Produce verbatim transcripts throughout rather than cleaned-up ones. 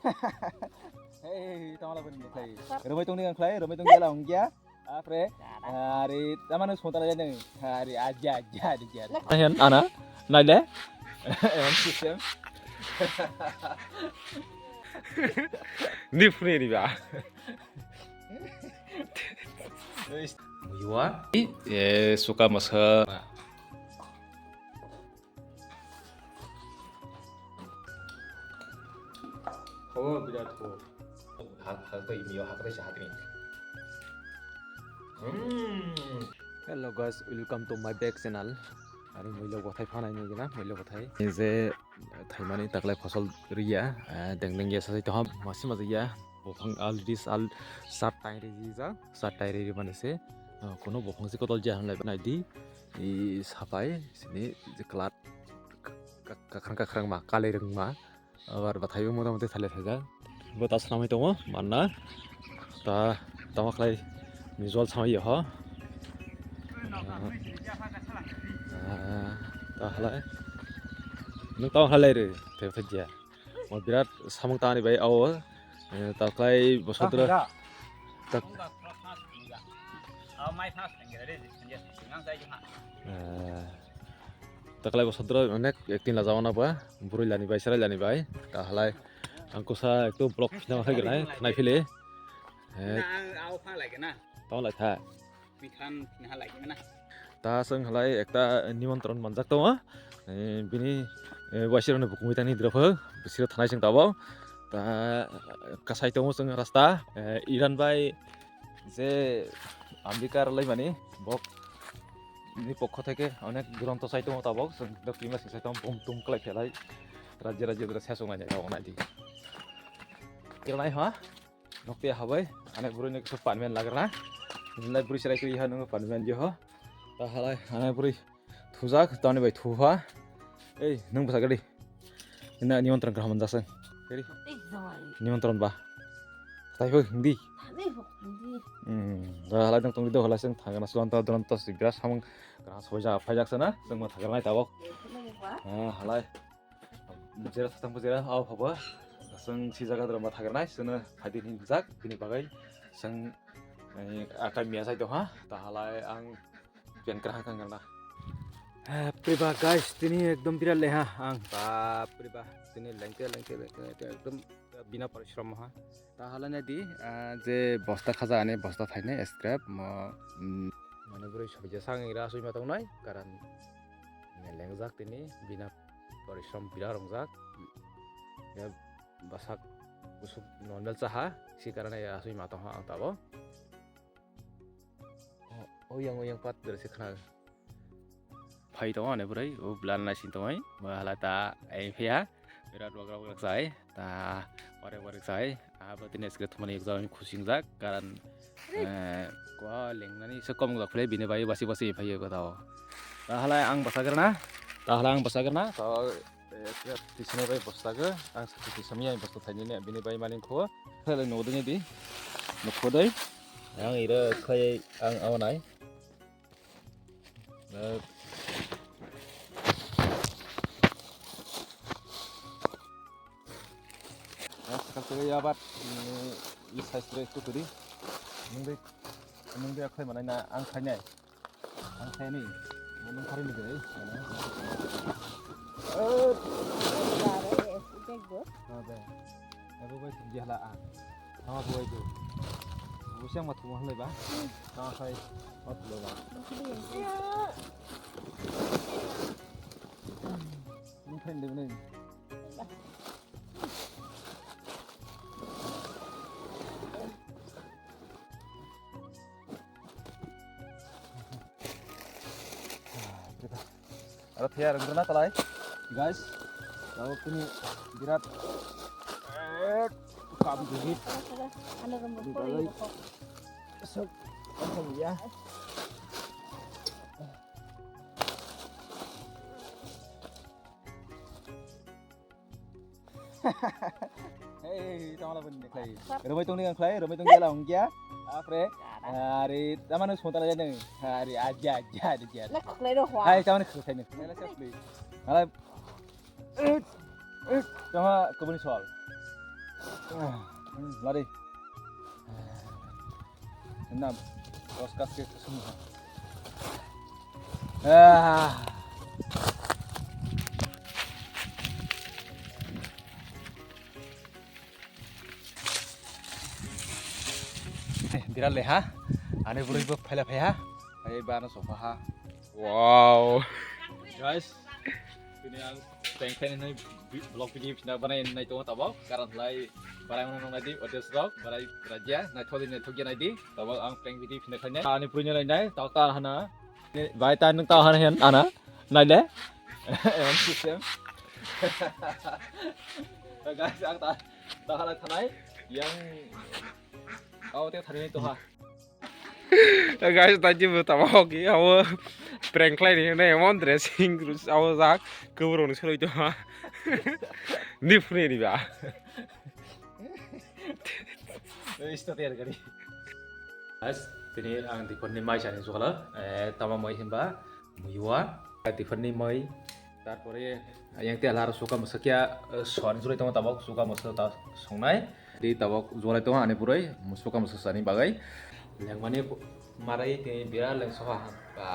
Hey, tongla bani khlai. Romai tongni ang khlai, romai tong gela ongya. Apre. Ari, tamano sota la jani. Ari, aja, aja, aja. Ayan, ana, naile. Em, system. Ni phri ni ba. Muyua. Eh, suka masa. Obo birat kho. Ha, ha, to imiyo, ha, to sa, ha, to. Hmm. Hello guys, welcome to my back channel. Ani muilo bothai phanai ni gina, muilo bothai. Je thaimani taklai phosol riya, eh, deng deng ya sai to ham, masi masi ya. Bophang already sal sat tai ri ja, sat tai ri mani se. Eh, kono bophang si kotol ja hanlai nai di. I sapai sini je klat kakrang kakrang ma, kalai rang ma. Abar bathai o motamoti thaile thaijak. Bo ta swnamwi tongo, manna. Ta, tamo khlai ni jol samai ho. Ah, ta halai. Nwng tamo halai re, thai thai ya. Mo birat samung tani bai awo. Eh, ta khlai bosodra. Ta Taklai bosodra onek acting la jawana ba, burui lani bai, serai lani bai, ta halai ang kusa ekto vlog phina khai gwnai, nai phili. Eh, tong lai kha. Ta seng halai ekta nimontron manjak tongo. Eh, bini, eh, waisirano bukumui tani drop ho, bisiro thanai seng tabo. Ta kasai tongo seng rasta, eh, Iran bai je America rwlaimani bok ni pokho theke onek duranto sai tongo tabok, chwng dokti ma se sai tongo, bum tum kwlai phelai, rajya rajya dura sesong nai tabok nai di. Kelnai ha, nokti habai, ane burui ni kisa panmen lagra, nilai burui serai kri ha nungo panmen jo ho, ta halai ane burui. Thujak, tani bai thuha. Ei, nung bwsa gari. Ina nimontron kaham manjak seng. Gari. Ei, jawai. Nimontron ba. Tai ho, hindi. Ani ho, hindi. Hmm, da halai tong tong do halai seng thangana suan ta dron ta si biras samung kana soi ja phai jak sana, seng ma thangana tabok. Ei, khulai ba. Ah, halai. Jera thang jera au haba. Seng si jaga dron ma thangana sena phai din hin jak, bini bagai. Seng, eh, akai miya sai do ha. Ta halai ang Pian kra kang kang na. Bapre ba guys, tini ekdom birat leha ang. Bapre ba, tini lengke lengke lengke lengke ekdom bina parishrom ha. Ta hala nai di, ah, je bosta khaja ani bosta thainai scrap mo, mm, mane bwrwi soija sang ira asui ma tongnai karan lengjak tini bina parishrom birat rongjak. Ya basak kusuk normal chaha si karane asui ma tongha ang tabo. O, o yang, o yang pat dere se khna. Phai tongo ani bwrwi, o bwla nai sing tongwi, bo hala ta, ai phiya, birat wagra wagra sai, ta, warek warek sai, abo tini aske thumani ekjak khusing jak, karan, eh, kwa lengnani se kom jak philai, bini bai basi basi phai ko tao. Ta hala ang basa gerna, ta hala ang basa gerna, to Tei khe tisini bai bwsla khe ang sakhi tisami ai bwsla thainani bini bai mani kho. Khe le nugo dini di. Nukho dai. Ang ira khai ang awanai. Sakal tege yabat ni size re tu kudi. Nung dai nung dai khai manai na ang khainai. Ang khaini, nang thari ni dei. Bare, bag do. Ha, dei. Abo bai thum jala a. Tama bo bai do. Bo siang ma thum halai ba. Tama khai ma thum ba. Nang thari ni dei. Aro thaya rwngkha na talai, guys. Tabuk tini birat, eh, kam gigit. Ano rumbo. Sok, sok ya. Hey, tongla bani khlai. Romai tongni ang khlai, romai tong gela ongya. Apre. Ari, tamano sota la jani. Ari, aja, aja, aja. Na khlai ro hwa. Hai, tamano khlai ni. Nela sa khlai. Hala. Eh, eh, tama kubuni sol. Ah, hmm, lari. Na, bos kas ke kusum ha. Ah. Eh, birat leha. Ani bwrwi bo phaila phaiha. Phai ba no sofa ha. Wow. Guys, tini ang tengthai ni vlog video phina banai nai tongo tabok. Karan lai barai mano nai di audience rok, barai raja nai thodi nai thogya nai di. Tabok ang prank video phina khainai. Ani bwrwi nai nai, tabok ta hana. Bai ta nung ta hana hen ana. Nai le. Em system. Guys, ang ta, ta hana thanai. Yang, oh, te thari nai to ha. Guys, thank you, tamo hoki, abo prank khlai ni, ne, emon dressing, abo jak, kwbwrwng ni sori to, ni phunui ni ba. Guys, tini ang diphar ni mai sani jogala, eh, tamo mai himba, muiwa, diphar ni mai, tarpore yang te alar suka masakya, eh, soni jolai tamo tabok, suka masa ta songnai. Di tabok jolai tongo ani puroi, musuka musu sani bagwi. Lengmani marai tini birat lengsoha. Ba.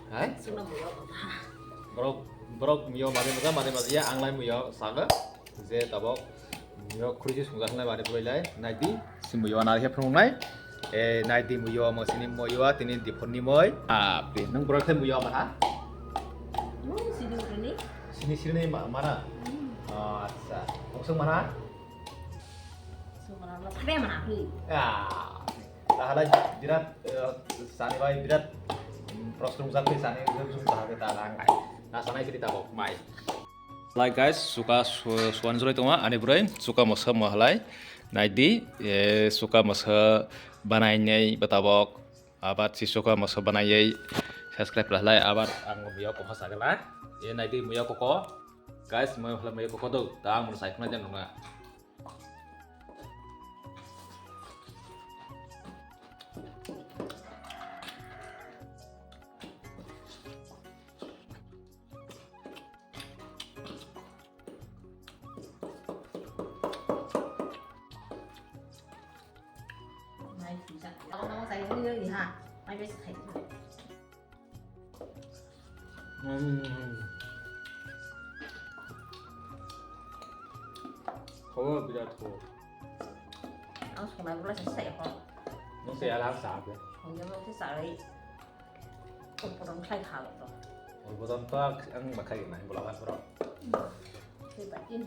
Hai? Borok, borok miyo mari maja, mari maja ya, ang lai miyo saga. Je tabok miyo khuriji sungja khlai mari puroi lai. Naidi, si miyo nari he phunung nai. Eh, naidi muyo, masini muyo, tini diphor ni moi. Ah, pi, nang borok khe muyo mana? Hmm, sini urini. Sini sini ma-, mana? Hmm. Oh, acha. Kongsong mana? Sumana lo sade mana pi? Ya. Tahala birat, eh, sani bai birat, hmm, prostung jakti sani, prostung jakti talang. Na sanai sini tabok mai. Like guys, suka su-, suan jolai tongo ani bwrwi, suka moso mahalai. Naidi, eh, suka moso banai nei batabok. Abat si suka moso banai ei subscribe lahalai abat ang muya koko sagala. Ye naidi muya koko. Guys, muya koko do. Ta ang muya sai khna jan nunga. Mai thwijak. Ako nang sai ni ni ha. Mai bes khai. Hmm. Khawar birat khawar. Ang sonai bwla se sai ko. Nung se alang sa ke. Hong jam se sai. Upodon khlai kha to. Upodon to ang ba khai na bola ba bro. Thwi pai tin.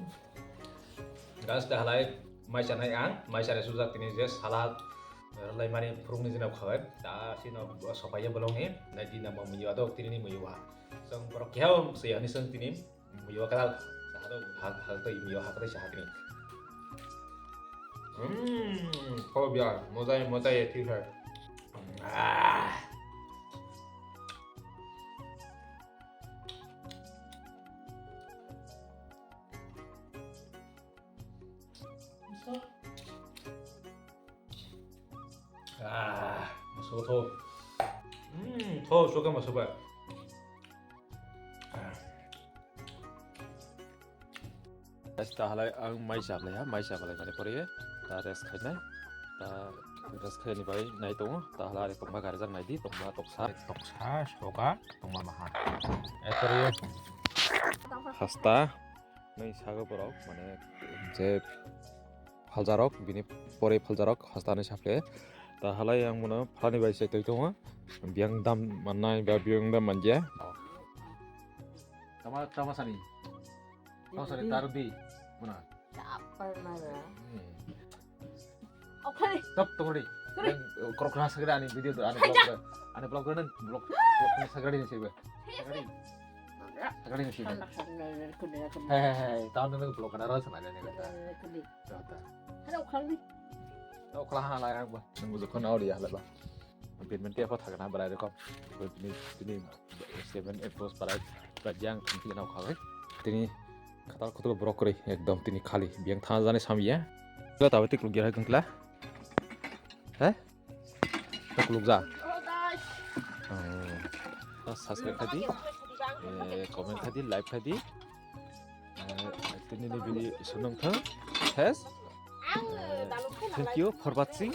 Guys, da halai mai chanai ang, mai chanai sujak tini je salad, eh, lai mani phurung ni jina khabai. Da sino sopai ya bolong ni, nai di na mo miyo adok tini ni miyo ha. Song borok kya se ani song tini miyo kadal. Sahado hak hak to miyo hak to sahadini. Hmm, kho biya, moza hai, moza hai, thik hai. Ah. Ah, masuk tuh. Hmm, tuh suka masuk pak. Guys, ta halai ang mai chaklai ha, mai chaklai mani pore ta rest khainai. Ta rest khaini bai nai tongo. Ta halai ari tongma garijak nai di, tongma toksa. Toksa, soka, tongma maha. Ekore hasta nai sago borok, mane je phaljarok, bini pore phaljarok hasta nai sapre. Ta halai ang bono phalani bai se twi tongo. Biyang dam mannai ba biyang dam manja. Tama, tama sani. Tama sani, taru di. Mana? Apa mana? Hmm. Okhali. Stop, tunggu di. Sorry. Yang, eh, krok kena segera ani video tu, ani vlog tu. Ani vlog tu, vlog, vlog kena segera ni sih, be. Segera ni. Segera ni sih, be. Hei, hei, hei, tahun ini vlog ada rasa ada ni kata. Kata. Ada okhali. Okhali ha lai ang ba. Nunggu jokon au dia lah ba. Badminton apa thagna bwrai rokok. Tini, tini seven eight bos bwrai, bwrai jang tini khabai. Tini khatal khutul borok kwrwi ekdom tini khali biyang thana jani samya. Tabo tik lugya hai kungkla. He? Tok lugja. Oh, subscribe khai di. Eh, comment khai di, like khai di. Eh, Tini ni video sunung thang. Thank you for watching.